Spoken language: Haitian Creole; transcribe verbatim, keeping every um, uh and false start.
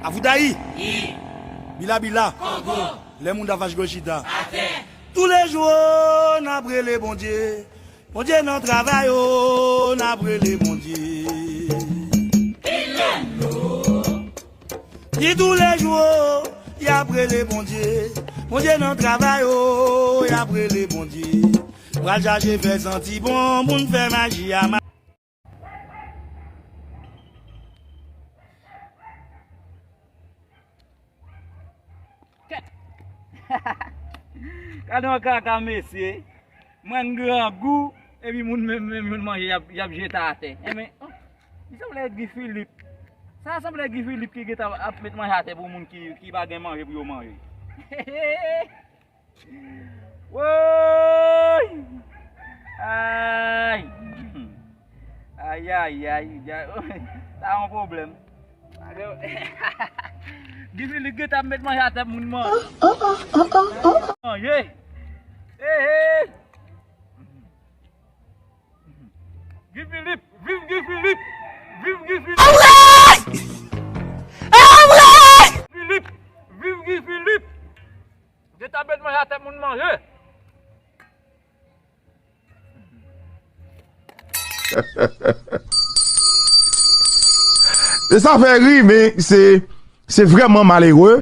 Avoudayi. Bila bila. Lè moun ta fache yo chita. Toulejou n ap rele Bondye. Bondye nan travay o, n ap rele Bondye. Di toulejou o, y ap rele Bondye. Bondye nan travay o, y ap rele Bondye. Pral chache fè santi bon, moun fè maji a ma- Kèt! Gade yon kaka, mesye. Mwen grangou, epi moun menm, menm, menm manje, y ap, y ap jete atè. Enben, oh, li sanble Guy Philippe. Sa sanble Guy Philippe ki gentan ap met manje atè pou moun ki, ki pa gen manje pou yo manje. Woy! Ay! Ay, ay, ay, ay. Sa yon pwoblèm. Guy Philippe gentan ap met manje atè moun man. Manje. Hey, hey. Guy Philippe, viv Guy Philippe. Viv Guy Philippe. Philippe, viv Guy Philippe. Gentan ap met manje atè moun manje. E sa fè ri, men se, se vrèman malere.